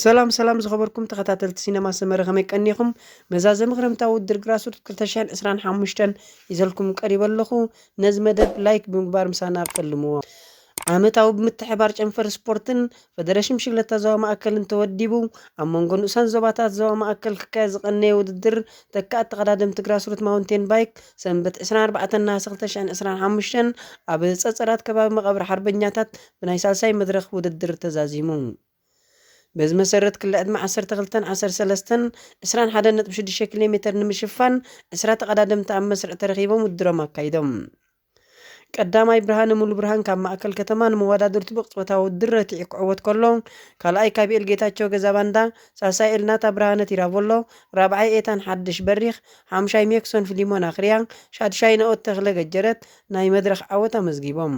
ሰላም ሰላም ዝኸበርኩም ተኸታተልቲ ሲነማ ሰመረ፣ ከመይ ቀኒኹም? መዛዘሚ ክረምታዊ ውድድር ግራስሩት ክልተ ሽሕን ዕስራን ሓሙሽተን ይዘልኩም ቀሪበ ኣለኹ። ነዚ መደብ ላይክ ብምግባር ምሳና ቀልምዎ። ዓመታዊ ብምትሕባር ጨንፈር ስፖርትን ፈደረሽን ብሽግለታ ዞባ ማእከልን ተወዲቡ ኣብ መንጎ ንኡሳን ዞባታት ዞባ ማእከል ክካየድ ዝቐነየ ውድድር ተካእቲ ተቐዳደምቲ ግራስሩት ማውንቴን ባይክ ሰንበት ዕስራን ኣርባዕተን ነሓሰ ክልተ ሽሕን ዕስራን ሓሙሽተን ኣብ ጸጸራት ከባቢ መቓብር ሓርበኛታት ብናይ ሳልሳይ መድረኽ ውድድር ተዛዚሙ። በዚ መሰረት ክሊ ዕድመ ዓሰርተ ክልተን ዓሰርተ ሰለስተን ዕስራን ሓደን ነጥቢ ሽዱሽተ ኪሎ ሜተር ንምሽፋን ዕስራ ተቐዳደምቲ ኣብ መስርዕ ተረኺቦም ውድድሮም ኣካይዶም። ቀዳማይ ብርሃነ ሙሉ ብርሃን ካብ ማእከል ከተማ ንመወዳድርቱ ብቕጽበታዊ ውድድር ረቲዑ ክዕወት ከሎ፣ ካልኣይ ካቢኤል ጌታቸው ገዛ ባንዳ፣ ሳልሳይ ኤልናታ ብርሃነ ቲራቮሎ፣ ራብዓይ ኤታን ሓድሽ በሪኽ፣ ሓምሻይ ሜክሶን ፊሊሞን ኣኽርያ፣ ሻድሻይ ናኦት ተኽለ ገጀረት ናይ መድረኽ ዓወት ኣመዝጊቦም።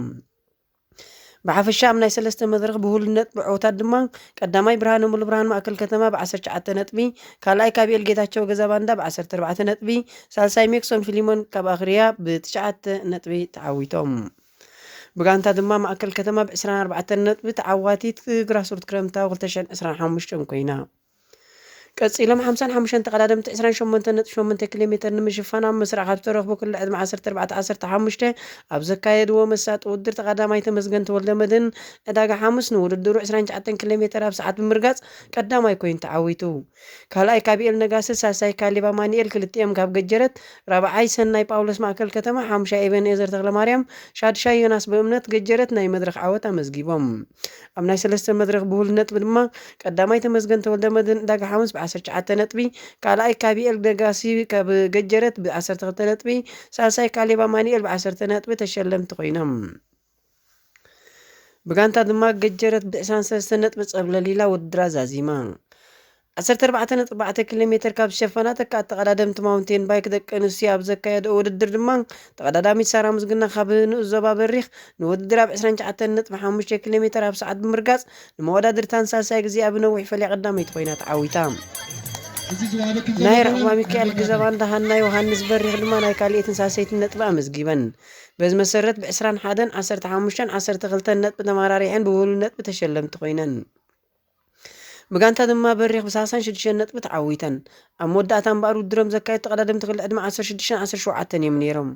ብሓፈሻ ኣብ ናይ ሰለስተ መድረኽ ብሁሉነት ብዕወታት ድማ ቀዳማይ ብርሃነ ሙሉ ብርሃን ማእከል ከተማ ብ ዓሰርተ ትሽዓተ ነጥቢ፣ ካልኣይ ካቢኤል ጌታቸው ገዛ ባንዳ ብ ዓሰርተ ኣርባዕተ ነጥቢ፣ ሳልሳይ ሜክሶን ፊሊሞን ካብ ኣኽርያ ብ ትሽዓተ ነጥቢ ተዓዊቶም። ብጋንታ ድማ ማእከል ከተማ ብ ዕስራን ኣርባዕተን ነጥቢ ተዓዋቲት ግራስሩት ክረምታዊ ክልተ ሽሕን ዕስራን ሓሙሽተን ኮይና። ቀጺሎም ሓምሳን ሓሙሽተን ተቐዳደምቲ ዕስራን ሸሞንተን ነጥቢ ሸሞንተ ኪሎ ሜተር ንምሽፋን ኣብ መስርዕ ካብ ዝተረኽቡ ክሊ ዕድመ ዓሰርተ ኣርባዕተ ዓሰርተ ሓሙሽተ ኣብ ዘካየድዎ መሳጢ ውድድር ተቐዳማይ ተመስገን ተወልደመድህን ዕዳጋ ሓሙስ ንውድድሩ ዕስራን ትሽዓተን ኪሎ ሜተር ኣብ ሰዓት ብምርጋጽ ቀዳማይ ኮይኑ ተዓዊቱ። ካልኣይ ካቢኤል ነጋሲ፣ ሳልሳይ ካሌብ ኣማኑኤል ክልቲኦም ካብ ገጀረት፣ ራብዓይ ሰናይ ጳውሎስ ማእከል ከተማ፣ ሓሙሻይ ኤቤንኤዘር ተኽለማርያም፣ ሻድሻይ ዮናስ ብእምነት ገጀረት ናይ መድረኽ ዓወት ኣመዝጊቦም። ኣብ ናይ ሰለስተ መድረኽ ብሁሉነት ድማ ቀዳማይ ተመስገን ተወልደመድህን ዕዳጋ ሓሙስ ብ ዓሰርተ ትሽዓተ ነጥቢ፣ ካልኣይ ካቢኤል ነጋሲ ካብ ገጀረት ብ ዓሰርተ ክልተ ነጥቢ፣ ሳልሳይ ካሌብ ኣማኑኤል ብ ዓሰርተ ነጥቢ ተሸለምቲ ኮይኖም። ብጋንታ ድማ ገጀረት ብ ዕስራን ሰለስተን ነጥቢ ጸብለል ኢላ ውድድራ ዛዚማ። ዓሰርተ ኣርባዕተ ነጥቢ ኣርባዕተ ኪሎ ሜተር ካብ ዝሸፈና ተካእቲ ተቐዳደምቲ ማውንቴን ባይክ ደቂ ኣንስትዮ ኣብ ዘካየደኦ ውድድር ድማ ተቐዳዳሚት ሳራ ምስግና ካብ ንኡስ ዞባ በሪኽ ንውድድር ኣብ ዕስራን ትሽዓተን ነጥቢ ሓሙሽተ ኪሎ ሜተር ኣብ ሰዓት ብምርጋጽ ንመወዳድርታን ሳልሳይ ግዜኣ ብነዊሕ ፈልያ ቀዳመይቲ ኮይና ተዓዊታ። ናይ ራህዋ ሚካኤል ግዘባን ዳሃና ዮሃንስ በሪኽ ድማ ናይ ካልኣይትን ሳልሰይትን ነጥቢ ኣመዝጊበን። በዚ መሰረት ብ ዕስራን ሓደን ዓሰርተ ሓሙሽተን ዓሰርተ ክልተን ነጥቢ ተመራሪሐን ብውህሉል ነጥቢ ተሸለምቲ ኮይነን። ብጋንታ ድማ በሪኽ ብ ሰላሳን ሽዱሽተን ነጥቢ ተዓዊተን። ኣብ መወዳእታ እምበኣር ውድድሮም ዘካየዱ ተቐዳደምቲ ክሊ ዕድመ ዓሰርተ ሽዱሽተን ዓሰርተ ሸውዓተን እዮም ነይሮም።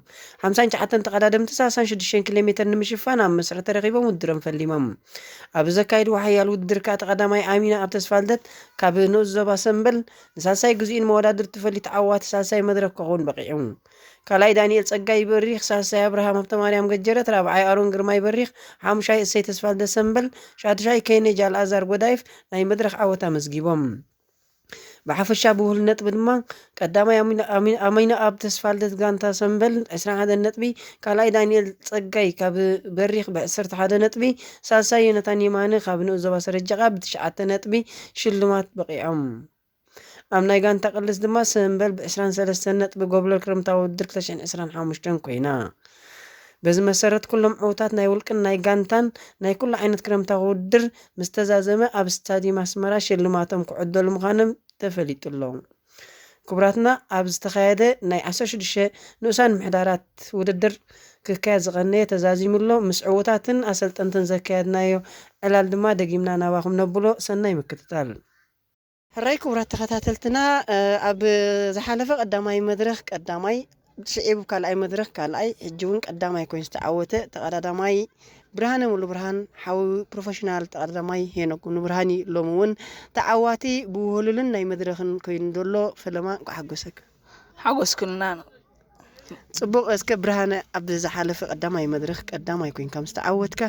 ሓምሳን ትሽዓተን ተቐዳደምቲ ሰላሳን ሽዱሽተን ኪሎ ሜተር ንምሽፋን ኣብ መስርዕ ተረኺቦም ውድድሮም ፈሊሞም። ኣብ ዘካየድዎ ሓያል ውድድር ከኣ ተቐዳማይ ኣሚና ኣብ ተስፋልደት ካብ ንኡስ ዞባ ሰምበል ንሳልሳይ ግዚኡ ንመወዳድርቲ ፈሊዩ ተዓዋቲ ሳልሳይ መድረኽ ክኸውን በቒዑ። ካልኣይ ዳንኤል ጸጋይ በሪኽ፣ ሳልሳይ ኣብርሃም ሃብተማርያም ገጀረት፣ ራብዓይ ኣሮን ግርማይ በሪኽ፣ ሓሙሻይ እሰይ ተስፋልደ ሰምበል፣ ሻድሻይ ከይነጅ ኣልኣዛር ጎዳይፍ ናይ መድረኽ ዓወት ኣመዝጊቦም። ብሓፈሻ ብውህሉል ነጥቢ ድማ ቀዳማይ ኣሚን-፣ ኣሚን-፣ ኣሚንኣብ ተስፋልደት ጋንታ ሰምበል ዕስራን ሓደን ነጥቢ፣ ካልኣይ ዳንኤል ጸጋይ ካብ በሪኽ ብ ዕስራን ሓደን ነጥቢ፣ ሳልሳይ ዮናታን የማነ ካብ ንኡስ ዞባ ሰረጀቓ ብትሽዓተ ነጥቢ ሽልማት በቒዖም። ኣብ ናይ ጋንታ ቅልስ ድማ ሰምበል ብ ዕስራን ሰለስተን ነጥቢ ጎብለል ክረምታዊ ውድድር ክልተ ሽሕን ዕስራን ሓሙሽተን ኮይና። በዚ መሰረት ኩሎም ዕዉታት ናይ ውልቅን ናይ ጋንታን ናይ ኩሉ ዓይነት ክረምታዊ ውድድር ምስ ተዛዘመ ኣብ ስታድዩም ኣስመራ ሽልማቶም ክዕደሉ ምዃኖም ተፈሊጡ ኣሎ። ክቡራትና፣ ኣብ ዝተኻየደ ናይ ዓሰርተ ሽዱሽተ ንኡሳን ምሕዳራት ውድድር ክካየድ ዝቐነየ ተዛዚሙ ኣሎ። ምስ ዕዉታትን ኣሰልጠንትን ዘካየድናዮ ዕላል ድማ ደጊምና ናባኹም ነብሎ። ሰናይ ምክትታል። ሕራይ ክቡራት ተኸታተልትና፣ እ፣ ኣብ ዝሓለፈ ቀዳማይ መድረኽ ቀዳማይ፣ ስዒቡ ካልኣይ መድረኽ ካልኣይ፣ ሕጂ እውን ቀዳማይ ኮይኑ ዝተዓወተ ተቐዳዳማይ ብርሃነ ሙሉ ብርሃን፣ ሓው ፕሮፌሽናል ተቐዳዳማይ ሄኖክ ንብርሃን እዩ። ሎሚ እውን ተዓዋቲ ብውህሉልን ናይ መድረኽን ኮይኑ ዘሎ ፈለማ እንኳዕ ሓጎሰካ። ሓጎስኩልና። ጽቡቕ። እስከ ብርሃነ፣ ኣብ ዝሓለፈ ቀዳማይ መድረኽ ቀዳማይ ኮይንካ ምስ ተዓወትካ፣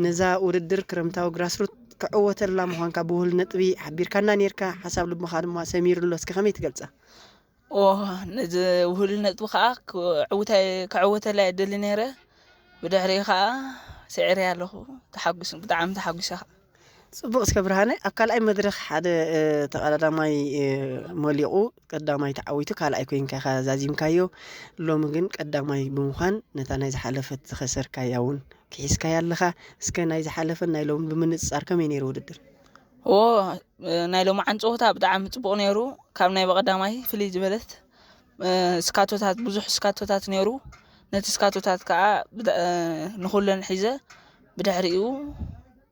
ነዛ ውድድር ክረምታዊ ግራስሩት ክዕወተላ ምዃንካ ብውህሉል ነጥቢ ሓቢርካና ኔርካ፣ ሓሳብ ልብኻ ድማ ሰሚሩ ኣሎ። እስከ ከመይ ትገልጻ? ኦ፣ ነዚ ውህሉል ነጥቢ ከኣ ክዕውተ-፣ ክዕወተላ እየ ደሊ ነይረ። ብድሕሪኡ ከኣ ስዒረያ ኣለኹ። ተሓጉስ-፣ ብጣዕሚ ተሓጒሰ ከኣ። ጽቡቕ። እስከ ብርሃነ፣ ኣብ ካልኣይ መድረኽ ሓደ፣ እ፣ ተቐዳዳማይ፣ እ፣ መሊቑ ቀዳማይ ተዓዊቱ ካልኣይ ኮይንካ ኢኻ ዛዚምካዮ። ሎሚ ግን ቀዳማይ ብምዃን ነታ ናይ ዝሓለፈት ዝኸሰርካያ እውን ክሒዝካያ ኣለኻ። እስከ ናይ ዝሓለፈን ናይ ሎምን ብምንጽጻር ከመይ ነይሩ ውድድር? ኦ፣ ናይ ሎማዓን ጸወታ ብጣዕሚ ጽቡቕ ነይሩ። ካብ ናይ በቐዳማይ ፍልይ ዝበለት፣ እ፣ ስካቶታት፣ ብዙሕ ስካቶታት ነይሩ። ነቲ ስካቶታት ከኣ ብዳ-፣ እ፣ ንኹለን ሒዘ ብድሕሪኡ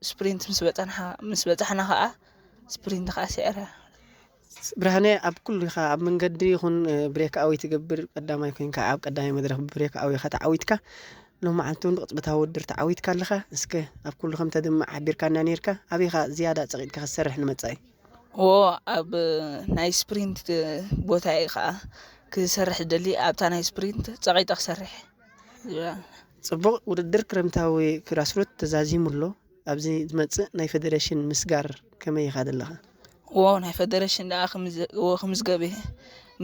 ስፕሪንት ምስ በጻሕና፣ ምስ በጻሕና ከኣ ስፕሪንት ከዓ ስዕረ። ብርሃነ፣ ኣብ ኩሉ ኢኻ ኣብ መንገዲ ይኹን ብሬክ ኣዊ ትገብር፣ ቀዳማይ ኮይንካ ኣብ ቀዳማይ መድረኽ ብብሬክ ኣዊ ኢኻ ተዓዊትካ። ሎማዓንቲ እውን ብቕጽበታዊ ውድድር ተዓዊትካ ኣለኻ። እስከ ኣብ ኩሉ ከም ተድምዕ ሓቢርካና ነይርካ። ኣበይ ኢኻ ዝያዳ ጸቒጥካ ክትሰርሕ ንመጻኢ? ዎ ኣብ ናይ ስፕሪንት ቦታ እየ ከዓ ክሰርሕ ደሊ ኣብታ ናይ ስፕሪንት ጸቒጠ ክሰርሕ። ጽቡቕ ውድድር ክረምታዊ ግራስሩት ተዛዚሙ ኣሎ። ኣብዚ ዝመጽእ ናይ ፌደሬሽን ምስጋር ከመይ ኢኻ ዘለኻ? ዎ ናይ ፌደሬሽን ደኣ ክምዝገብ እየ።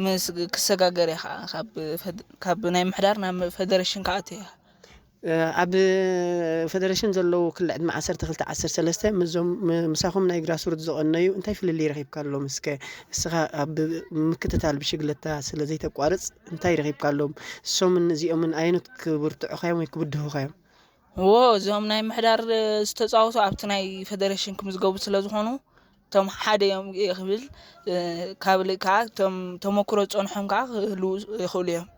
ምስ ክሰጋገር እየ ከዓ ካብ ናይ ምሕዳር ናብ ፌደሬሽን ክኣቱ እየ። ኣብ ፌደሬሽን ዘለዉ ክልዕ ዕድመ ዓሰርተ ክልተ ዓሰርተ ሰለስተ ምዞም ምሳኹም ናይ ግራስሩት ዝቐነዩ እንታይ ፍልልይ ረኺብካሎም? እስከ እስኻ ኣብ ምክትታል ብሽግለታ ስለ ዘይተቋርጽ እንታይ ረኺብካሎም? እሶምን እዚኦምን ኣየኖት ክብርትዑኻዮም ወይ ክብድሁኻዮም? ዎ እዞም ናይ ምሕዳር ዝተፃወቱ ኣብቲ ናይ ፌደሬሽን ክምዝገቡ ስለ ዝኾኑ እቶም ሓደ እዮም እየ ክብል። ካብ ልእ ከዓ እቶም ተመክሮ ዝፀንሖም ከዓ ክህልዉ ይኽእሉ እዮም።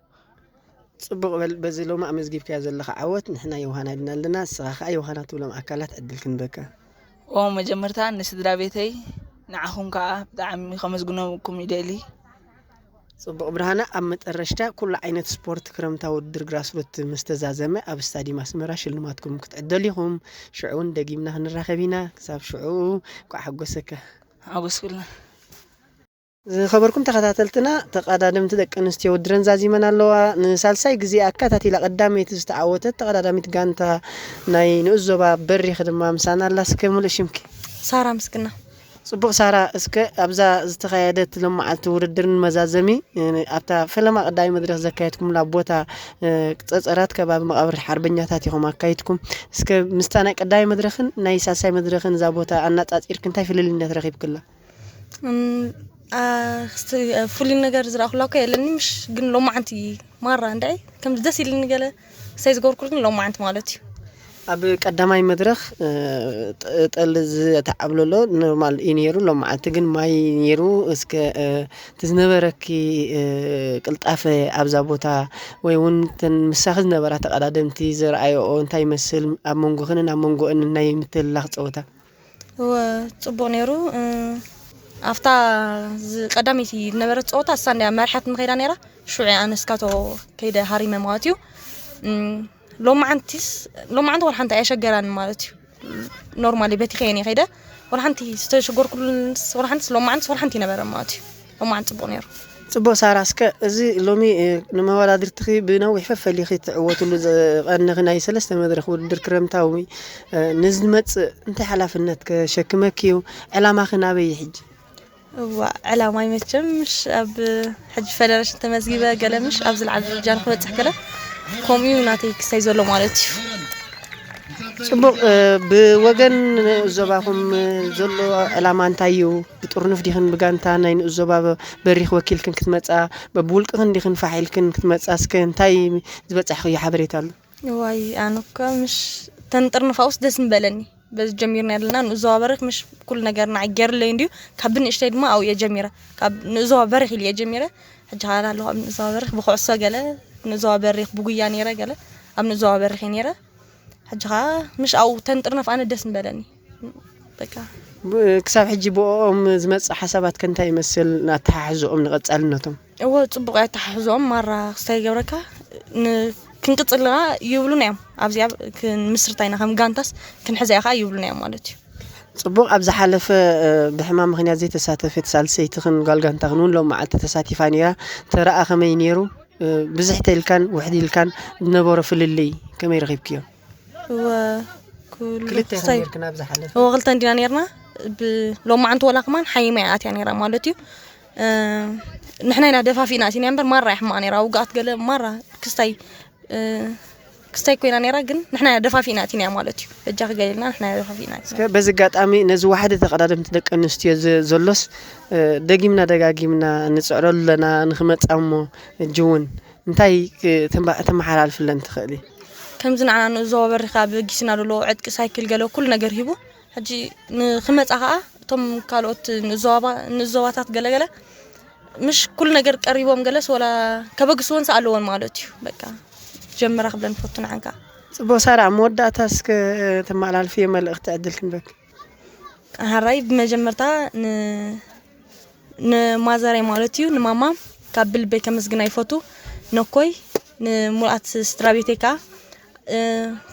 ጽቡቕ በል። በዚ ሎሚ ኣመዝጊብካዮ ዘለኻ ዓወት ንሕና ዮሃና ኢልና ኣለና። ንስኻ ከዓ ዮሃና ትብሎም ኣካላት ዕድል ክንበካ። ኦ መጀመርታ ንስድራ ቤተይ ንዓኹም ከዓ ብጣዕሚ ከመስግነኩም ይደሊ። ጽቡቕ ብርሃነ፣ ኣብ መጠረሽታ ኩሉ ዓይነት ስፖርት ክረምታዊ ውድድር ግራስሩት ምስ ተዛዘመ ኣብ ስታዲየም ኣስመራ ሽልማትኩም ክትዕደሉ ኢኹም። ሽዑ እውን ደጊምና ክንራኸብ ኢና። ክሳብ ሽዑ እንኳዕ ሓጎሰካ። ሓጎስኩልና። ዝኸበርኩም ተኸታተልትና፣ ተቐዳደምቲ ደቂ ኣንስትዮ ውድረን ዛዚመን ኣለዋ። ንሳልሳይ ግዜ ኣካታቲላ ቀዳመይቲ ዝተዓወተት ተቐዳዳሚት ጋንታ ናይ ንኡስ ዞባ በሪኽ ድማ ምሳና ኣላ። እስከ ሙሉእ ሽምኪ? ሳራ ምስግና። ጽቡቕ ሳራ፣ እስከ ኣብዛ ዝተኻየደት ሎመዓልቲ ውድድርን መዛዘሚ ኣብታ ፈለማ ቀዳሚ መድረኽ ዘካየድኩምላ ቦታ ጸጸራት ከባቢ መቓብር ሓርበኛታት ኢኹም ኣካይድኩም። እስከ ምስታ ናይ ቀዳሚ መድረኽን ናይ ሳልሳይ መድረኽን እዛ ቦታ ኣናጻጺርክ እንታይ ፍልልይነት ረኺብክላ? ፍሉይ ነገር ዝረኣኹላ እኮ የለኒ ምሽ ግን ሎማዓንቲ ማራ እንድዒ ከምዚ ደስ ኢልኒ ገለ ሳይ ዝገበርኩሉ ግን ሎማዓንቲ ማለት እዩ። ኣብ ቀዳማይ መድረኽ ጠል ዝተዓብለሎ ኖርማል እዩ ነይሩ። ሎማዓንቲ ግን ማይ ነይሩ። እስከ እቲ ዝነበረኪ ቅልጣፈ ኣብዛ ቦታ ወይ እውን እተን ምሳኺ ዝነበራ ተቐዳደምቲ ዘርኣየኦ እንታይ ይመስል? ኣብ መንጎኽንን ኣብ መንጎኦን ናይ ምትልላኽ ፀወታ? እወ ጽቡቕ ነይሩ። ኣብታ ቀዳመይቲ ዝነበረት ጸወታ እሳ እንድያ መርሓት ንኸይዳ ነይራ። ሽዑ ኣነስካቶ ከይደ ሃሪመ ማለት እዩ። ሎማዓንቲስ ሎማዓንቲ ወላ ሓንቲ ኣየሸገራን ማለት እዩ። ኖርማሊ በቲ ከየን ከይደ ወላ ሓንቲ ዝተሸገርኩሉንስ ወላ ሓንቲስ ሎማዓንቲስ ወላ ሓንቲ ይነበረ ማለት እዩ። ሎማዓንቲ ጽቡቕ ነይሩ። ጽቡቕ ሳራ፣ እስከ እዚ ሎሚ ንመወዳድርትኺ ብነዊሕ ፈፈሊኺ ትዕወትሉ ዝቐንኺ ናይ ሰለስተ መድረኽ ውድድር ክረምታዊ ንዝመጽእ እንታይ ሓላፍነት ከሸክመኪ እዩ? ዕላማኺ ናበይ እዩ ሕጂ? እዋ ዕላማይ መቸም ምሽ ኣብ ሕጂ ፈደረሽን ተመዝጊበ ገለ ምሽ ኣብ ዝለዓለ ደረጃ ንክበፅሕ ገለ ከምኡ እዩ ናተይ ክሳይ ዘሎ ማለት እዩ። ጽቡቕ። ብወገን ንኡስ ዞባኹም ዘሎ ዕላማ እንታይ እዩ? ብጥርኑፍ ዲኽን ብጋንታ ናይ ንኡስ ዞባ በሪኽ ወኪልክን ክትመጻ፣ በብውልቅኽን ዲኽን ፋሕ ኢልክን ክትመጻ እስከ እንታይ ዝበጻሕኽዮ ሓበሬታ ኣሎ? እዋይ ኣነ እኮ ምሽ ተንጥርንፋውስ ደስ ምበለኒ። በዚ ጀሚርና ኣለና ንኡስ ዞባ በሪኽ ምሽ ኩሉ ነገር ንዓይ ገይርለይ እንድዩ። ካብ ብንእሽተይ ድማ ኣብኡ እየ ጀሚረ። ካብ ንኡስ ዞባ በሪኽ ኢሉ እየ ጀሚረ። ሕጂ ከዓ ኣለኹ ኣብ ንኡስ ዞባ በሪኽ ብኩዕሶ ገለ ንኡስ ዞባ በሪኽ ብጉያ ነይረ ገለ ኣብ ንኡስ ዞባ በሪኽ እየ ነይረ። ሕጂ ከዓ ምሽ ኣብኡ ተንጥርነፍ ኣነ ደስ ምበለኒ። በቃ ክሳብ ሕጂ ብኦም ዝመፅእ ሓሳባት ከ እንታይ ይመስል ኣተሓሕዝኦም ንቐፃልነቶም? እወ ጽቡቕ ኣተሓሕዝኦም ማራ ክስታይ ይገብረካ ክንቅጽል ኸዓ ይብሉና እዮም ኣብዚኣ ክንምስርታ ኢና ከም ጋንታስ ክንሕዛ ከዓ ይብሉና እዮም ማለት እዩ። ጽቡቕ ኣብ ዝሓለፈ ብሕማም ምኽንያት ዘይተሳተፈት ሳልሰይትኽን ጓል ጋንታኽን እውን ሎም መዓልቲ ተሳቲፋ ነይራ። ተረኣ ከመይ ነይሩ? ብዝሕ ተኢልካን ውሕድ ኢልካን ዝነበሮ ፍልልይ ከመይ ረኺብክዮ? እወ ክልተ ኢኹም ኔርክን ኣብ ዝሓለፈ? እወ ክልተ እንዲና ኔርና። ብ- ሎማዓንቲ ወላ ከማን ሓይማ እያ ኣትያ ኔራ ማለት እዩ። እ፣ ንሕና ኢና ደፋፊእና ኣቲና እምበር ማራ እያ ሕማቕ ኔራ። ውግኣት ገለ ማራ ክስታይ እ፣ ክስታይ ኮይና ኔራ ግን ንሕና ኢና ደፋፊእና ኣቲና ማለት እዩ። በጃኺ ገለ ኢልና ንሕና ኢና ደፋፊእና ኣቲና። እስከ በዚ ኣጋጣሚ ነዚ ዋሕዲ ተቐዳደምቲ ደቂ ኣንስትዮ ዘ- ዘሎስ እ፣ ደጊምና ደጋጊምና ንፅዕረሉ ኣለና ንክመፃ እሞ ሕጂ እውን እንታይ ክ- ተመ- ተመሓላልፍለን ትኽእሊ? ከምዚ ንዓና ንእዞ በሪኻ ብጊስና ደሎ ዕጥቂ ሳይክል ገለ ኩሉ ነገር ሂቡ ሕጂ ንክመፃ ከዓ እቶም ካልኦት ንእዞባ- ንእዞባታት ገለገለ ምሽ ኩሉ ነገር ቀሪቦም ገለስ ወላ ከበግስወንስ ኣለዎን ማለት እዩ። በቃ ጀምራ ክብለን ፈቱ ንዓን ከዓ። ፅቡቅ ሳራ፣ ኣብ መወዳእታ እስከ ተመሓላልፍዮ መልእክቲ ዕድል ክንበክ። ሓራይ ብመጀመርታ ን-፣ ንማዘረይ ማለት እዩ፣ ንማማ ካብ ብልበይ ከመስግና ይፈቱ። ነኮይ፣ ንሙሉኣት ስድራ ቤተይ ከኣ፣ እ፣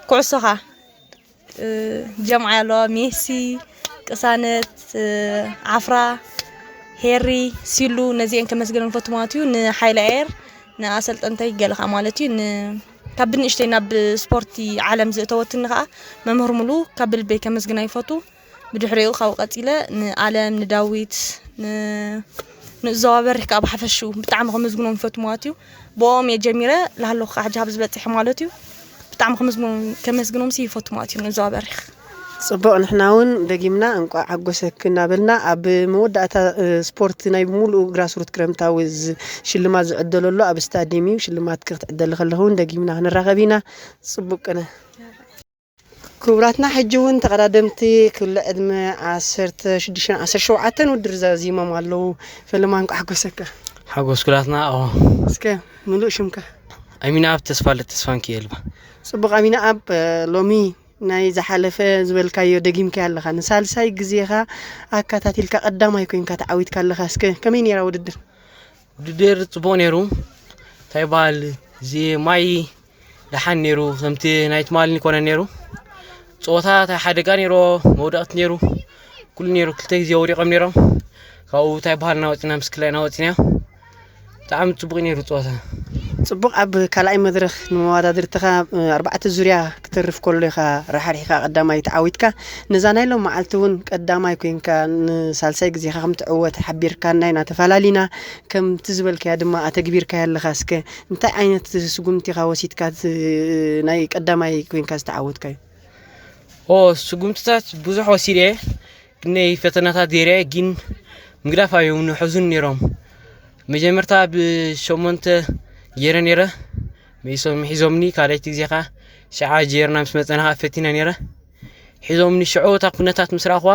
ኩዕሶ ከኣ፣ እ፣ ጀምዓ ኣሎ፣ ሜሲ፣ ቅሳነት፣ እ፣ ዓፍራ፣ ሄሪ፣ ሲሉ፣ ነዚኤን ከመስግን ንፈቱ ማለት እዩ። ንሓይለ ኣየር፣ ንኣሰልጠንተይ ገለ ከኣ ማለት እዩ። ን-፣ ካብ ብንእሽተይ ናብ ስፖርቲ ዓለም ዘእተወትኒ ከኣ መምህር ሙሉ ካብ ብልበይ ከመስግና ይፈቱ። ብድሕሪኡ ካብኡ ቀጺለ ንኣለም፣ ንዳዊት፣ ን-፣ ንእዞባ በሪኽ ከኣ ብሓፈሽኡ ብጣዕሚ ከመስግኖም ይፈቱ ማለት እዩ። ብኦም እየ ጀሚረ፣ ላሃለኹ ከኣ ሕጂ ኣብዚ በጺሐ ማለት እዩ። ብጣዕሚ ከመስግኖም፣ ከመስግኖምሲ ይፈቱ ማለት እዩ ንእዞባ በሪኽ። ጽቡቕ፣ ንሕና እውን ደጊምና እንቋዕ ሓጎሰኪ እናበልና፣ ኣብ መወዳእታ፣ እ፣ ስፖርት ናይ ብምሉኡ ግራስሩት ክረምታዊ ዝ-፣ ሽልማት ዝዕደለሉ ኣብ ስታድየም እዩ። ሽልማትኪ ክትዕደሊ ከለኺ እውን ደጊምና ክንራኸብ ኢና። ጽቡቕ ቅነ። ክቡራትና፣ ሕጂ እውን ተቐዳደምቲ ክሊ ዕድመ ዓሰርተ ሽዱሽተን ዓሰርተ ሸውዓተን ውድድር ዛዚሞም ኣለዉ። ፈለማ፣ እንቋዕ ሓጎሰካ። ሓጎስ ኩላትና። ኣዎ። እስከ፣ ምሉእ ሽምካ? ኣሚናኣብ ተስፋለት ተስፋንኪኤል ይበሃል። ጽቡቕ ኣሚናኣብ፣ እ፣ ሎሚ ናይ ዝሓለፈ ዝበልካዮ ደጊምካዮ ኣለኻ። ንሳልሳይ ግዜኻ ኣከታቲልካ ቀዳማይ ኮይንካ ተዓዊትካ ኣለኻ። እስከ፣ ከመይ ነይራ ውድድር? ውድድር ጽቡቕ ነይሩ። እንታይ ይበሃል፣ እዚ ማይ ደሓን ነይሩ፣ ከምቲ ናይ ትማሊ ኣይኮነን ነይሩ። ጸወታ እንታይ ሓደጋ ነይሩ፣ መውደቕቲ ነይሩ፣ ኩሉ ነይሩ። ክልተ ግዜ ወዲቖም ነይሮም። ካብኡ እንታይ ይበሃል፣ እናወጺና ምስ ክልተ እናወጺና። ብጣዕሚ ጽቡቕ ነይሩ ጸወታ። ጽቡቕ፣ ኣብ ካልኣይ መድረኽ ንመወዳድርትኻ፣ እ፣ ኣርባዕተ ዙርያ ክተርፍ ከሎ ኢኻ ራሕሪሕካ ቀዳማይ ተዓዊትካ። ነዛ ናይ ሎም መዓልቲ እውን ቀዳማይ ኮይንካ ንሳልሳይ ግዜኻ ከም ትዕወት ሓቢርካና ኢና፣ ተፈላለና። ከምቲ ዝበልካያ ድማ ኣተግቢርካያ ኣለኻ። እስከ እንታይ ዓይነት ስጉምቲ ኢኻ ወሲድካ ዝ-፣ ናይ ቀዳማይ ኮይንካ ዝተዓወትካዮ? ኦ፣ ስጉምትታት ብዙሕ ወሲደ እየ። ክንደይ ፈተናታት ገይረ እየ፣ ግን ምግዳፍ እዮም ንሕዙን ነይሮም። መጀመርታ ብሸሞንተ ገይረ ነይረ፣ መይሶም ሒዞምኒ። ካልኣይቲ ግዜ ኸዓ ሸዓ ጀይርና ምስ መጸና ኸዓ ፈቲነ ነይረ። ሒዞምኒ ሽዑ እታ ኩነታት ምስ ረኣኹዋ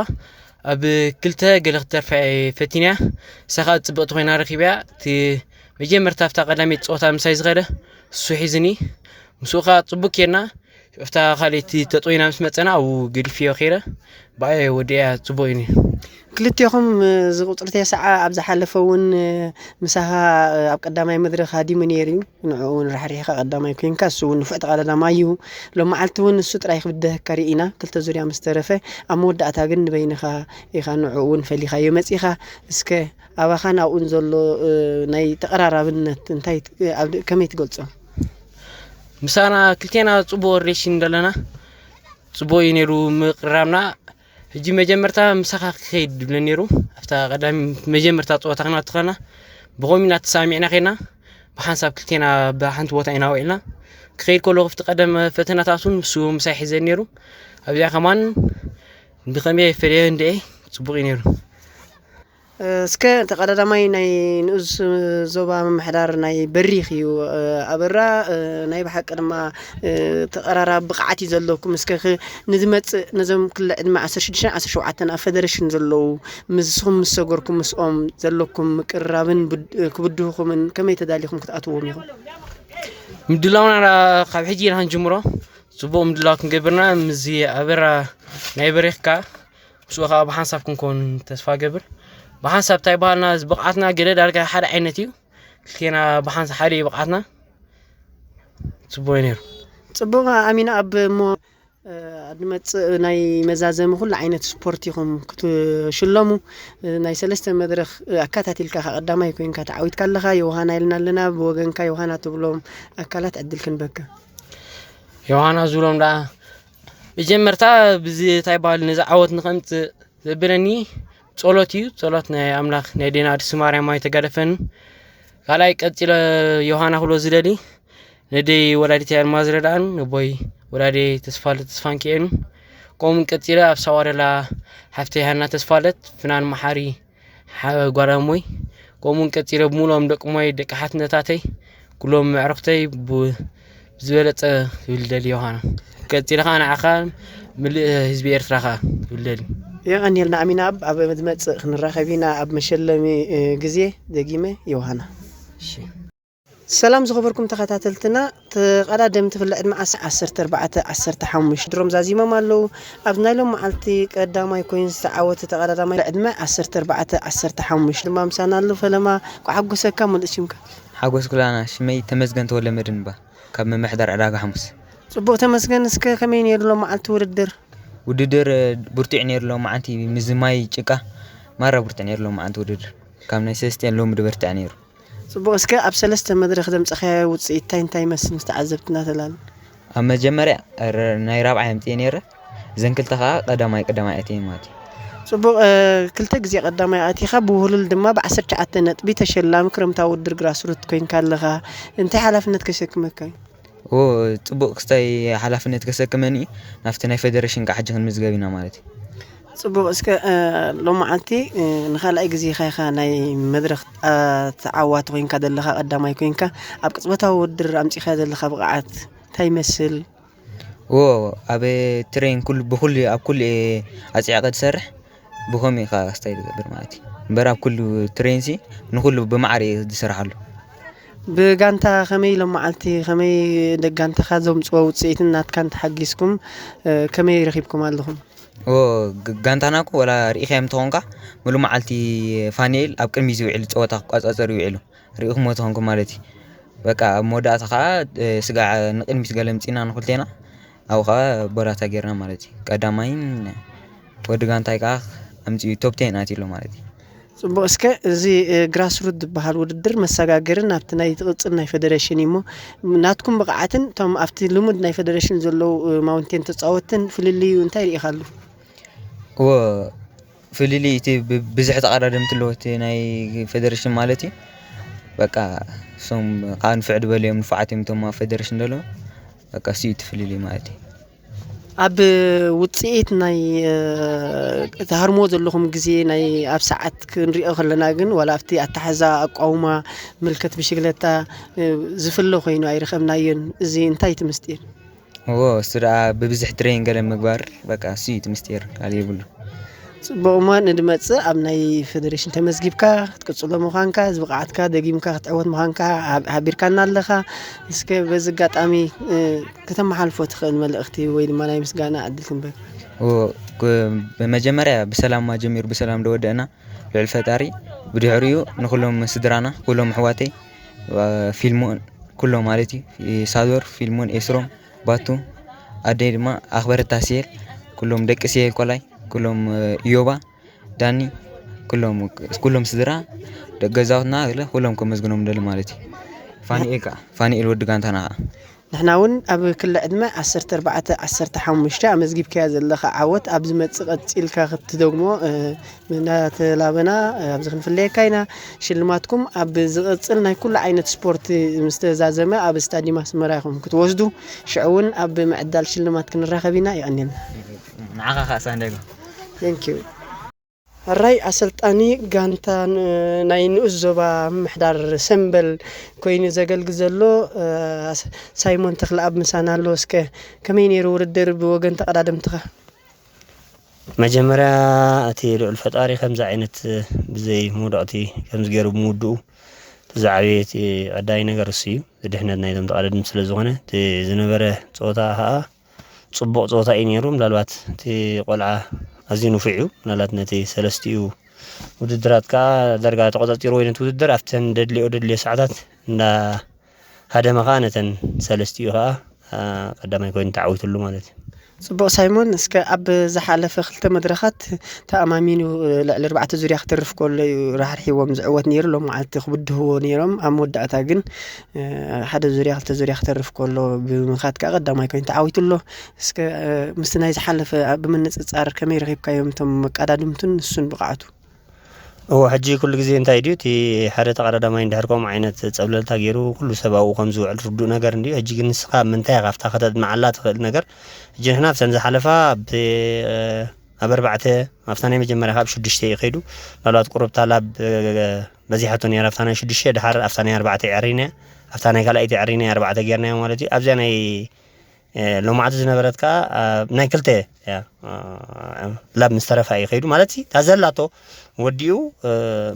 ኣብ ክልተ ገለ ክትተርፋ እየ ፈቲነያ። ንሳ ኸዓ ጽብቕቲ ኮይና ረኺበያ። እቲ መጀመርታ ኣብታ ቀዳመይቲ ጸወታ ምሳይ ዝኸደ እሱ ሒዝኒ። ምስኡ ኸዓ ጽቡቕ ኬድና። ኣብታ ካልኣይቲ ተጠዊና ምስ መጸና ኣብኡ ገዲፈዮ ኸይደ። ብኣየ ወዲኣ ጽቡቕ እዩ ነይሩ። ክልቴኹም፣ እ፣ እዚ ቁጽሪ ተስዓ ኣብ ዝሓለፈ እውን፣ እ፣ ምሳኻ፣ እ፣ ኣብ ቀዳማይ መድረኽ ሃዲሙ ነይሩ እዩ። ንዕኡ እውን ራሕሪሕካ ቀዳማይ ኮይንካ፣ እሱ እውን ንፉዕ ተቐዳዳማይ እዩ። ሎም መዓልቲ እውን ንሱ ጥራይ ክብደሀካ ርኢና፣ ክልተ ዙርያ ምስ ተረፈ፣ ኣብ መወዳእታ ግን ንበይንኻ ኢኻ ንዕኡ እውን ፈሊኻዮ መጺኻ። እስከ ኣባኻን ኣብኡን ዘሎ፣ እ፣ ናይ ተቐራራብነት እንታይ ት-፣ ኣብ ድ-፣ ከመይ ትገልጾ? ምሳና ክልቴና ጽቡቕ ሪሌሽን እንደለና፣ ጽቡቕ እዩ ነይሩ ምቅርራብና። ሕጂ መጀመርታ ምሳኻ ክኸይድ ድብለ ነይሩ። ኣብታ ቀዳም መጀመርታ ጸወታ ክና ትኸና ብኸምኡ ኢና ተሳሚዕና ኸይና፣ ብሓንሳብ ክልቴና ብሓንቲ ቦታ ኢና ውዒልና። ክኸይድ ከሎ ክፍቲ ቀደም ፈተናታት እውን ንሱ ምሳይ ሒዘ ነይሩ። ኣብዚኣ ከማን ብኸመይ ፈለዮ እንድዒ ጽቡቕ እዩ ነይሩ። እስከ ተቐዳዳማይ ናይ ንኡስ ዞባ ምምሕዳር ናይ በሪኽ እዩ። ኣበራ፣ ናይ ብሓቂ ድማ ተቐራራቢ ብቕዓት እዩ ዘለኩም። እስከ ክ-፣ ንዝመጽእ ነዞም ክልተ ዕድመ ዓሰርተ ሽዱሽተን ዓሰርተ ሸውዓተን ኣብ ፈደረሽን ዘለዉ ምስኹም ምስ ሰገርኩም ምስኦም ዘለኩም ምቅርራብን ብድ-፣ ክብድህኹምን ከመይ ተዳሊኹም ክትኣትዎም ኢኹም? ምድላውና ካብ ሕጂ ኢና ክንጅምሮ። ጽቡቕ ምድላው ክንገብርና ምስዚ ኣበራ ናይ በሪኽካ ምስኡ ኸዓ ብሓንሳብ ክንከውን ተስፋ ገብር። ብሓንሳብ እንታይ በሃልና፣ እዚ ብቕዓትና ገለ ዳርጋ ሓደ ዓይነት እዩ። ክልቴና ብሓንሳብ ሓደ እዩ ብቕዓትና። ጽቡቕ እዩ ነይሩ። ጽቡቕ ኣሚና ኣብ እሞ፣ እ፣ ኣብ ዝመጽእ ናይ መዛዘሚ ኩሉ ዓይነት ስፖርት ኢኹም ክትሽለሙ። እ፣ ናይ ሰለስተ መድረኽ፣ እ፣ ኣካታቲልካ ከኣ ቀዳማይ ኮይንካ ተዓዊትካ ኣለኻ። ዮሃና ኢልና ኣለና። ብወገንካ ዮሃና ትብሎም ኣካላት ዕድል ክንበካ። ዮሃና ዝብሎም ደኣ መጀመርታ ብዚ እንታይ በሃል ነዚ ዓወት ንኸምጽእ ዘብለኒ ጸሎት እዩ። ጸሎት ናይ ኣምላኽ ናይ ኣዴና ቅድስቲ ማርያም ኣይተጋደፈን። ካልኣይ ቀጺለ ዮሃና ክብሎ ዝደሊ ነደይ ወላዲት ኣልማዝ ረዳእን ነቦይ ወላዲት ተስፋለ ተስፋንኪኤልን፣ ከምኡውን ቀጺለ ኣብ ሳዋ ደላ ሓፍተይ ሃና ተስፋለት፣ ፍናን መሓሪ ሓ-፣ ጓል ኣሞይ፣ ከምኡውን ቀጺለ ብምሉኦም ደቂ እሞይ፣ ደቂ ሓትነታተይ፣ ኩሎም ኣዕሩኽተይ ብ-፣ ብዝበለጸ ክብል ደሊ ዮሃና። ቀጺለ ኸኣ ንዓኻ ምልእ ህዝቢ ኤርትራ ኸኣ ክብል ደሊ። የቐንየልና ኣሚና ኣብ፣ ኣብ ዝመጽእ ክንራኸብ ኢና ኣብ መሸለሚ፣ እ፣ ግዜ ደጊመ ዮሃና። እሺ። ሰላም ዝኸበርኩም ተኸታተልትና፣ ተቐዳደምቲ ክሊ ዕድመ ዓሰርተ ኣርባዕተ ዓሰርተ ሓሙሽተ ድሮም ዛዚሞም ኣለዉ። ኣብ ናይ ሎም መዓልቲ ቀዳማይ ኮይኑ ዝተዓወተ ተቐዳዳማይ ዕድመ ዓሰርተ ኣርባዕተ ዓሰርተ ሓሙሽተ ድማ ምሳና ኣሎ። ፈለማ፣ ኳሓጎሰካ፣ ሙሉእ ሽምካ? ሓጎስ ኩላና፣ ሽመይ ተመስገን ተወልደ መድህን እባ፣ ካብ ምምሕዳር ዕዳጋ ሓሙስ። ጽቡቕ ተመስገን፣ እስከ ከመይ ነይሩ ሎም መዓልቲ ውድድር? ውድድር ብርቱዕ ነይሩ ሎም መዓልቲ፣ ምስ ማይ ጭቃ ማራ ብርቱዕ ነይሩ ሎም መዓልቲ ውድድር። ካብ ናይ ሰለስቲኤን ሎሚ ድበርትዕ ነይሩ። ጽቡቕ፣ እስከ ኣብ ሰለስተ መድረኽ ዘምጸኻዮ ውጽኢት እንታይ እንታይ ይመስል ምስ ተዓዘብትና ተላል? ኣብ መጀመርያ ረ-፣ ናይ ራብዓይ ኣምጽኤ ነይረ። እዘን ክልተ ከኣ ቀዳማይ ቀዳማይ ኣትየን ማለት እዩ። ጽቡቕ፣ እ፣ ክልተ ግዜ ቀዳማይ ኣቲኻ ብውህሉል ድማ ብዓሰርተ ትሽዓተ ነጥቢ ተሸላሚ ክረምታዊ ውድድር ግራስሩት ኮይንካ ኣለኻ። እንታይ ሓላፍነት ከሸክመካ እዩ? ኦ፣ ጽቡቕ ክስታይ ሓላፍነት ከሰክመኒ እዩ። ናብቲ ናይ ፌደሬሽን ከዓ ሕጂ ክንምዝገብ ኢና ማለት እዩ። ጽቡቕ፣ እስከ፣ እ፣ ሎማዓንቲ፣ እ፣ ንኻልኣይ ግዜ ኢኻ፣ ኢኻ ናይ መድረኽ፣ እ፣ ተዓዋቲ ኮይንካ ዘለኻ፣ ቀዳማይ ኮይንካ፣ ኣብ ቅጽበታዊ ውድድር ኣምጺእካ ዘለኻ ብቕዓት እንታይ ይመስል? ዎ፣ ኣብ ትሬን ኩሉ፣ ብኩሉ፣ ኣብ ኩሉ እየ ኣጽዒቐ ዝሰርሕ። ብኸምኡ እዩ ከዓ ስታይ ዝገብር ማለት እዩ። እምበር ኣብ ኩሉ ትሬንሲ ንኩሉ ብማዕረ እየ ዝሰርሓሉ። ብጋንታ ከመይ ኢሎም መዓልቲ፣ ከመይ ደጋንታኻ ዘምጽዎ ውጽኢትን ናትካን ተሓጊዝኩም፣ እ፣ ከመይ ረኺብኩም ኣለኹም? ኦ፣ ግ-፣ ጋንታና እኮ ወላ ርኢኻዮም እንተኾንካ፣ ሙሉ መዓልቲ ፋኒኤል ኣብ ቅድሚ ዝውዕል ጸወታ ክቋጻጸር ይውዕሉ። ርኢኹሞ ተኾንኩም ማለት እዩ። በቃ ኣብ መወዳእታ ኸዓ፣ እ፣ ስጋዕ ንቕድሚት ገለ ምጺና ንኹልቴና፣ ኣብኡ ኸዓ ቦራታ ጌርና ማለት እዩ። ቀዳማይን ወዲ ጋንታይ ከኣ ኣምጺኡ ቶፕ ቴን ኣትዩሎ ማለት እዩ። ጽቡቕ፣ እስከ እዚ፣ እ፣ ግራስሩት ዝበሃል ውድድር መሰጋገሪ ናብቲ ናይ ትቕጽል ናይ ፌደሬሽን እዩ እሞ፣ ናትኩም ብቕዓትን እቶም ኣብቲ ልሙድ ናይ ፌደሬሽን ዘለዉ፣ እ፣ ማውንቴን ተጻወትን ፍልልዩ እንታይ ርኢኻሉ? እዎ፣ ፍልልይ እቲ ብ-፣ ብዝሒ ተቐዳደምቲ ኣለዎ፣ እቲ ናይ ፌደሬሽን ማለት እዩ። በቃ፣ እሶም ከዓ ንፍዕ ዝበሉ እዮም፣ ንፉዓት እዮም እቶም ኣብ ፌደሬሽን ዘለዉ። በቃ፣ እሱ እዩ እቲ ፍልልይ ማለት እዩ። ኣብ ውጽኢት ናይ፣ እ፣ ትሃርምዎ ዘለኹም ግዜ፣ ናይ ኣብ ሰዓት ክንሪኦ ከለና ግን፣ ዋላ ኣብቲ ኣተሓዛ ኣቋውማ ምልከት ብሽግለታ፣ እ፣ ዝፍለ ኮይኑ ኣይረኸብናዮን። እዚ እንታይ እቲ ምስጢር? እዎ፣ እሱ ደኣ ብብዝሒ ትሬን ገለ ምግባር፣ በቃ፣ እሱ እዩ እቲ ምስጢር፣ ካልእ የብሉ። ጽቡቕ እሞ፣ ንድመጽእ ኣብ ናይ ፌደሬሽን ተመዝጊብካ ክትቅጽሎ ምዃንካ፣ እዚ ብቕዓትካ ደጊምካ ክትዕወት ምዃንካ ሓብ-፣ ሓቢርካና ኣለኻ። እስከ በዚ ኣጋጣሚ፣ እ፣ ከተመሓልፎ ትኽእል መልእኽቲ ወይ ድማ ናይ ምስጋና ዕድል ክንበካ። እዎ፣ ክ-፣ ብመጀመርያ ብሰላም ጀሚሩ ብሰላም ደወደእና ልዑል ፈጣሪ፣ ብድሕሪኡ ንኹሎም ስድራና፣ ኩሎም ኣሕዋተይ፣ ፊልሞን፣ ኩሎም ማለት እዩ፣ ሳዶር፣ ፊልሞን፣ ኤስሮም፣ ባቱ፣ ኣደይ ድማ ኣኽበረት ታስየል፣ ኩሎም ደቂ ስየል ኮላይ፣ ኩሎም፣ እ፣ ኢዮባ፣ ዳኒ፣ ኩሎም፣ ኩሎም ስድራ፣ ደቂ ገዛውትና፣ ገለ ኩሎም ከመስግኖም ንደሊ ማለት እዩ። ፋኒኤል ከኣ፣ ፋኒኤል ወዲ ጋንታና ከኣ። ንሕና እውን ኣብ ክሊ ዕድመ ዓሰርተ ኣርባዕተ ዓሰርተ ሓሙሽተ ኣመዝጊብካዮ ዘለኻ ዓወት ኣብ ዝመጽእ ቀጺልካ ክትደግሞ፣ እ፣ እናተላበና፣ እ፣ ኣብዚ ክንፍለየካ ኢና። ሽልማትኩም ኣብ ዝቕጽል ናይ ኩሉ ዓይነት ስፖርት ምስ ተዛዘመ ኣብ ስታዲየም ኣስመራ ኢኹም ክትወስዱ። ሽዑ እውን ኣብ ምዕዳል ሽልማት ክንራኸብ ኢና። የቐንየልና። ንዓኻ ኸኣ ሳንዲያጎ። Thank you። ሕራይ ኣሰልጣኒ ጋንታ ን-፣ ናይ ንኡስ ዞባ ምምሕዳር ሰምበል ኮይኑ ዘገልግል ዘሎ፣ እ፣ ኣስ-፣ ሳይሞን ተኽለኣብ ምሳና ኣሎ። እስከ ከመይ ነይሩ ውድድር ብወገን ተቐዳደምትኻ? መጀመርያ እቲ ልዑል ፈጣሪ ከምዚ ዓይነት ብዘይ መውዳቕቲ ከምዚ ገይሩ ብምውድኡ፣ እቲ ዝዓበየ እቲ ቀዳሚ ነገር እሱ እዩ። እቲ ድሕነት ናይዞም ተቐዳደምቲ ስለ ዝኾነ፣ እቲ ዝነበረ ጸወታ ኸኣ ጽቡቕ ጸወታ እዩ ነይሩ። ምናልባት እቲ ቆልዓ ኣዝዩ ንፉዕ እዩ። ምናልባት ነቲ ሰለስቲኡ ውድድራት ከኣ ዳርጋ ተቖጻጺርዎ እዩ ነቲ ውድድር። ኣብተን ደድልዮ ደድልዮ ሰዓታት እንዳ ሃደመ ከኣ ነተን ሰለስቲኡ ከኣ፣ ኣ፣ ቀዳማይ ኮይኑ ተዓዊትሉ ማለት እዩ። ጽቡቕ ሳይሞን፣ እስከ ኣብ ዝሓለፈ ክልተ መድረኻት ተኣማሚኑ ልዕሊ ኣርባዕተ ዙርያ ክተርፍ ከሎ እዩ ራሕሪሕዎም ዝዕወት ነይሩ። ሎም መዓልቲ ክብድህዎ ነይሮም። ኣብ መወዳእታ ግን፣ እ፣ ሓደ ዙርያ፣ ክልተ ዙርያ ክተርፍ ከሎ ብምኻድ ከኣ ቀዳማይ ኮይኑ ተዓዊቱ ኣሎ። እስከ፣ እ፣ ምስቲ ናይ ዝሓለፈ ኣብ ብምንጽጻር ከመይ ረኺብካዮም እቶም መቀዳድምቱን ንሱን ብቕዓቱ? እወ፣ ሕጂ ኩሉ ግዜ እንታይ ድዩ፣ እቲ ሓደ ተቐዳዳማይ እንድሕር ከምኡ ዓይነት ጸብለልታ ገይሩ፣ ኩሉ ሰብ ኣብኡ ከም ዝውዕል ርዱእ ነገር እንድዩ። ሕጂ ግን ንስኻ ኣብ ምንታይ ኢኻ ኣብታ ከተጥምዓላ ትኽእል ነገር? ሕጂ ንሕና ኣብተን ዝሓለፋ፣ ኣብ፣ ኣብ ኣርባዕተ፣ ኣብታ ናይ መጀመርያ ካብ ሽዱሽተ እዩ ከይዱ። ምናልባት ቁሩብ እታ ላብ በዚሓቶ ነይራ፣ ኣብታ ናይ ሽዱሽተ፣ ድሓር ኣብታ ናይ ኣርባዕተ የዕሪና፣ ኣብታ ናይ ካልኣይቲ የዕሪና፣ ኣርባዕተ ጌርናዮ ማለት እዩ። ኣብዚኣ ናይ እ፣ ሎማዕቲ ዝነበረት ከኣ፣ ኣ፣ ናይ ክልተ እያ። እ፣ ላብ ምስ ተረፋ እዩ ከይዱ። ማለት፣ እታ ዘላቶ ወዲኡ፣ እ፣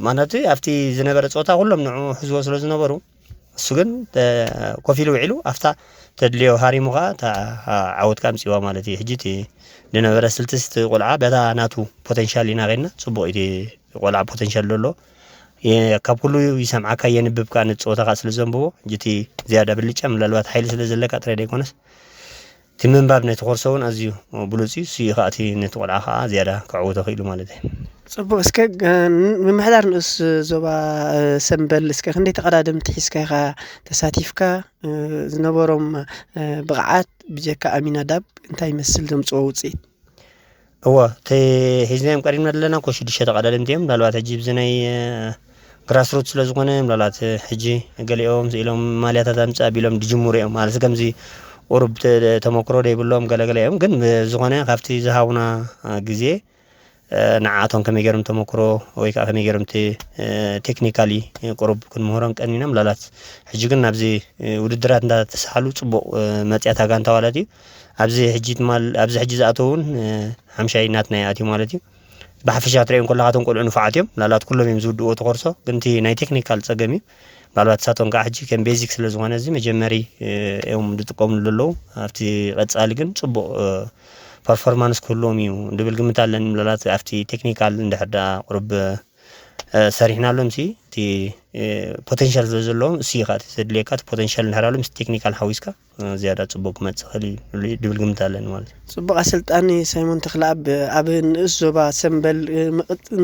ማለት፣ ኣብቲ ዝነበረ ጸወታ ኩሎም ንዕኡ ሕዝዎ ስለ ዝነበሩ፣ እሱ ግን ኮፍ ኢሉ ውዒሉ ኣብታ ተድልዮ ሃሪሙ ከዓ እታ ዓወት ከዓ ኣምፅዋ ማለት እዩ። ሕጂ እቲ ዝነበረ ስልትስ እቲ ቆልዓ በታ ናቱ ፖቴንሻል ኢና ከድና ፅቡቅ እቲ ቆልዓ ፖቴንሻል ዘሎ ካብ ኩሉ ይሰምዓካ የንብብካ ንፀወታካ ስለ ዘንብቦ ሕጂ እቲ ዝያዳ ብልጫ ምናልባት ሓይሊ ስለ ዘለካ ጥራይ ዘይኮነስ እቲ ምንባብ ነቲ ኮርሶ እውን ኣዝዩ ብሉፅ እዩ። እሱ እዩ ከዓ እቲ ነቲ ቆልዓ ከዓ ዝያዳ ከዕውቶ ክኢሉ ማለት እዩ። ፅቡቅ እስከ ምምሕዳር ንኡስ ዞባ ሰምበል እስከ ክንደይ ተቀዳደምቲ ሒዝካ ኢካ ተሳቲፍካ ዝነበሮም ብቅዓት ብጀካ ኣሚናዳብ እንታይ ይመስል ዘምፅዎ ውፅኢት? እወ እቲ ሒዝናዮም ቀሪብና ዘለና እኮ ሽዱሽተ ተቀዳደምቲ እዮም። ምናልባት ሕጂ ብዚ ናይ ግራስሩት ስለ ዝኾነ ምናልባት ሕጂ ገሊኦም ስኢሎም ማልያታት ኣምፅእ ኣቢሎም ድጅምሩ እዮም ማለት ከምዚ ቁሩብ ተመክሮ ደይብሎም ገለገለ እዮም። ግን ብዝኾነ ካብቲ ዝሃቡና ግዜ ንዓቶም ከመይ ገይሮም ተመክሮ ወይ ከዓ ከመይ ገይሮም እቲ ቴክኒካሊ ቁሩብ ክንምህሮም ቀኒና ምላላት ሕጂ ግን ናብዚ ውድድራት እንዳተሳሓሉ ፅቡቅ መፅያታ ጋንታ ማለት እዩ። ኣብዚ ሕጂ ትማል ኣብዚ ሕጂ ዝኣተው እውን ሓምሻይ ናትና ይኣትዩ ማለት እዩ። ብሓፈሻ ክትሪኦም ከለካ እቶም ቆልዑ ንፉዓት እዮም ላላት ኩሎም እዮም ዝውድእዎ እቲ ኮርሶ ግን እቲ ናይ ቴክኒካል ፀገም እዩ። ምናልባት እሳቶም ከዓ ሕጂ ከም ቤዚክ ስለ ዝኾነ እዚ መጀመሪ እዮም ዝጥቀምሉ ዘለዉ ኣብቲ ቀፃሊ ግን ፅቡቅ ፐርፎርማንስ ክህልዎም እዩ ድብል ግምት ኣለኒ። ምላላት ኣብቲ ቴክኒካል እንድሕር ደኣ ቁሩብ ሰሪሕናሎም ሲ እቲ ፖቴንሻል ስለ ዘለዎም እሱ እዩ ከዓ ዘድልየካ እቲ ፖቴንሻል እንድሕር ኣሎ ምስ ቴክኒካል ሓዊስካ ዝያዳ ፅቡቅ ክመፅእ ክእል እዩ ድብል ግምት ኣለኒ ማለት እዩ። ፅቡቅ ኣሰልጣኒ ሳይሞን ተክለኣብ ኣብ ንእስ ዞባ ሰምበል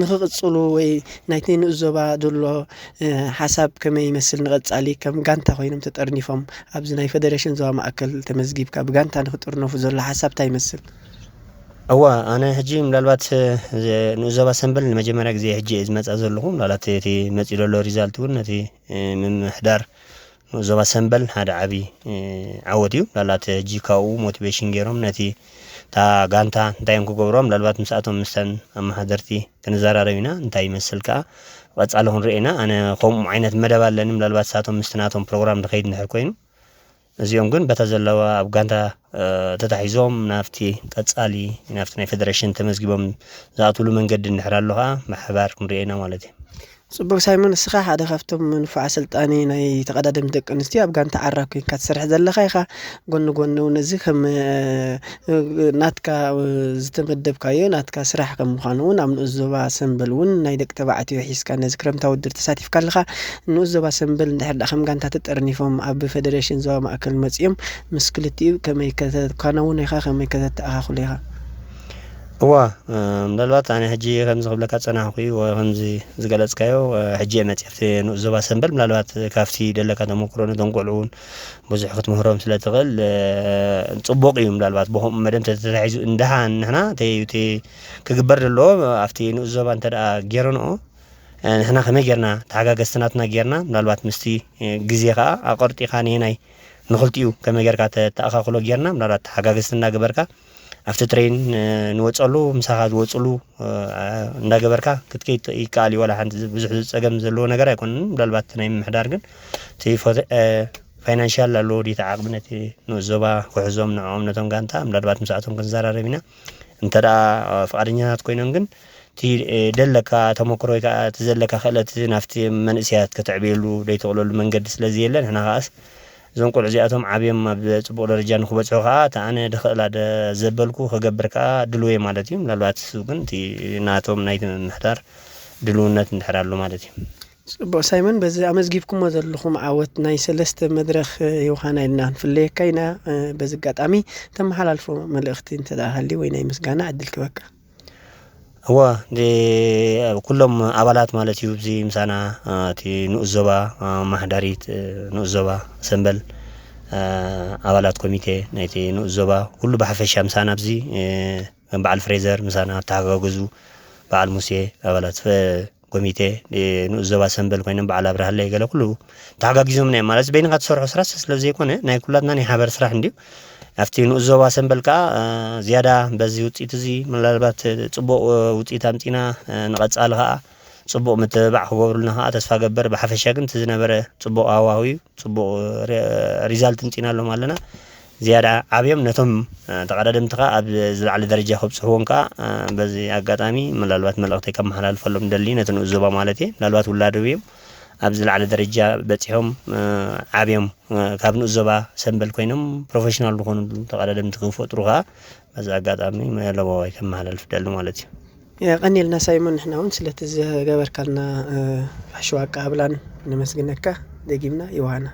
ንክቅፅሉ ወይ ናይቲ ንእስ ዞባ ዘሎ ሓሳብ ከመይ ይመስል ንቀፃሊ ከም ጋንታ ኮይኖም ተጠርኒፎም ኣብዚ ናይ ፌደሬሽን ዞባ ማእከል ተመዝጊብካ ብጋንታ ንክጥርነፉ ዘሎ ሓሳብ እንታይ ይመስል? እዋ ኣነ ሕጂ ምናልባት ንእስ ዞባ ሰምበል ንመጀመርያ ግዜ ሕጂ እየ ዝመፃ ዘለኹ ምናልባት እቲ መፂኡ ዘሎ ሪዛልት እውን ነቲ ምምሕዳር ንኡስ ዞባ ሰምበል ሓደ ዓቢ ዓወት እዩ። ላላት ሕጂ ካብኡ ሞቲቬሽን ገይሮም ነቲ እታ ጋንታ እንታይ እዮም ክገብሮ ምናልባት ምስኣቶም ምስተን ኣመሓደርቲ ክንዘራረብ ኢና እንታይ ይመስል ከዓ ቀፃሊ ክንርኢ ኢና። ኣነ ከምኡ ዓይነት መደብ ኣለኒ ምናልባት ንሳቶም ምስቲ ናቶም ፕሮግራም ንኸይድ እንድሕር ኮይኑ እዚኦም ግን በታ ዘለዋ ኣብ ጋንታ ተታሒዞም ናብቲ ቀፃሊ ናብቲ ናይ ፌደሬሽን ተመዝጊቦም ዝኣትውሉ መንገዲ እንድሕር ኣሎ ከዓ ብሓባር ክንሪኦ ኢና ማለት እዩ። ፅቡቅ ሳይሞን፣ እስኻ ሓደ ካብቶም ንፉዕ ኣሰልጣኒ ናይ ተቐዳደምቲ ደቂ ኣንስትዮ ኣብ ጋንታ ዓራብ ኮይንካ ትሰርሕ ዘለኻ ኢኻ። ጎኒ ጎኒ እውን እዚ ከም ናትካ ዝተመደብካዮ ናትካ ስራሕ ከም ምዃኑ እውን ኣብ ንኡስ ዞባ ሰምበል እውን ናይ ደቂ ተባዕትዮ ሒዝካ ነዚ ክረምታዊ ውድድር ተሳቲፍካ ኣለኻ። ንኡስ ዞባ ሰምበል እንድሕር ደኣ ከም ጋንታ ተጠርኒፎም ኣብ ፌደሬሽን ዞባ ማእከል መፂኦም ምስ ክልቲኡ ከመይ ከተካነውን ኢኻ ከመይ ከተተኣኻኽሉ ኢኻ? እዋ ምናልባት ኣነ ሕጂ ከምዚ ክብለካ ዝፀናሕኩ እዩ ከምዚ ዝገለፅካዮ ሕጂ እየ መፅእ ኣብቲ ንኡስ ዞባ ሰምበል ምናልባት ካብቲ ደለካ ተመክሮ ነቶም ቆልዑ እውን ብዙሕ ክትምህሮም ስለ ትኽእል ፅቡቅ እዩ ምናልባት ብከምኡ መደብ ተተታሒዙ እንደሓን ንሕና እቲ ክግበር ዘለዎ ኣብቲ ንኡስ ዞባ እንተ ገይረንኦ ንሕና ከመይ ጌርና ተሓጋገዝቲ ናትና ጌርና ምናልባት ምስቲ ግዜ ከዓ ኣቆርጢካ ነየናይ ንክልቲኡ ከመይ ጌርካ ተኣኻክሎ ጌርና ምናልባት ተሓጋገዝቲ እናገበርካ ኣብቲ ትሬን ንወፀሉ ምሳኻ ዝወፅሉ እንዳገበርካ ክትከይድ ይከኣል እዩ። ዋላ ሓንቲ ብዙሕ ዝፀገም ዘለዎ ነገር ኣይኮነን። ምናልባት ናይ ምምሕዳር ግን እቲ ፋይናንሻል ኣለዎ ድዩ ዓቕሚ ነቲ ንኡስ ዞባ ክሕዞም ንዕኦም ነቶም ጋንታ ምናልባት ምስኣቶም ክንዘራረብ ኢና። እንተ ደኣ ፍቓደኛታት ኮይኖም ግን እቲ ደለካ ተመክሮ ወይ ከዓ እቲ ዘለካ ክእለት ናብቲ መንእሰያት ከተዕብየሉ ደይትኽእለሉ መንገዲ ስለዚ የለ ንሕና ከዓስ እዞም ቆልዑ እዚኣቶም ዓብዮም ኣብ ፅቡቅ ደረጃ ንክበፅሑ ከዓ እቲ ኣነ ድኽእል ኣደ ዘበልኩ ክገብር ከዓ ድልው እየ ማለት እዩ። ምናልባት እሱ ግን እቲ ናቶም ናይቲ ምምሕዳር ድልውነት እንድሕር ኣሎ ማለት እዩ። ፅቡቅ ሳይመን፣ በዚ ኣመዝጊብኩሞ ዘለኹም ዓወት ናይ ሰለስተ መድረኽ ዮሃና ኢልና ክንፍለየካ ኢና። በዚ ኣጋጣሚ ተመሓላልፎ መልእኽቲ እንተ ደኣ ሃልዩ ወይ ናይ ምስጋና ዕድል ክበካ። እወ ኩሎም ኣባላት ማለት እዩ እዚ ምሳና እቲ ንኡስ ዞባ ኣማሓዳሪት ንኡስ ዞባ ሰምበል ኣባላት ኮሚቴ ናይቲ ንኡስ ዞባ ኩሉ ብሓፈሻ ምሳና ኣብዚ ከም በዓል ፍሬዘር ምሳና ተሓጋገዙ በዓል ሙሴ ኣባላት ኮሚቴ ንኡስ ዞባ ሰምበል ኮይኖም በዓል ኣብርሃለይ ገለ ኩሉ ተሓጋጊዞምና እዮም ማለት በይንኻ ትሰርሖ ስራሕ ስለ ዘይኮነ ናይ ኩላትና ናይ ሓበር ስራሕ እንድዩ። ኣብቲ ንኡስ ዞባ ሰምበል ከዓ ዝያዳ በዚ ውፅኢት እዚ ምናልባት ፅቡቕ ውፅኢት ኣምፂና ንቐፃሊ ከዓ ፅቡቕ ምትብባዕ ክገብሩልና ከዓ ተስፋ ገበር። ብሓፈሻ ግን እቲ ዝነበረ ፅቡቕ ሃዋሁ እዩ። ፅቡቕ ሪዛልት ምፂና ኣሎም ኣለና። ዝያዳ ዓብዮም ነቶም ተቐዳደምቲ ከዓ ኣብ ዝለዓለ ደረጃ ከብፅሕዎም ከዓ በዚ ኣጋጣሚ ምናልባት መልእኽተይ ከመሓላልፈሎም ደሊ ነቲ ንኡስ ዞባ ማለት እየ ምናልባት ውላዶም እዮም ኣብ ዝለዓለ ደረጃ በፂሖም ዓብዮም ካብ ንኡስ ዞባ ሰንበል ኮይኖም ፕሮፌሽናል ዝኾኑ ተቐዳደምቲ ክፈጥሩ ከዓ በዚ ኣጋጣሚ መለባዋይ ከመሓላልፍ ደሊ ማለት እዩ። የቐኒልና ሳይሞን፣ ንሕና እውን ስለቲ ዝገበርካልና ፋሽዋ ኣቀባብላን ነመስግነካ። ደጊምና ዮሃና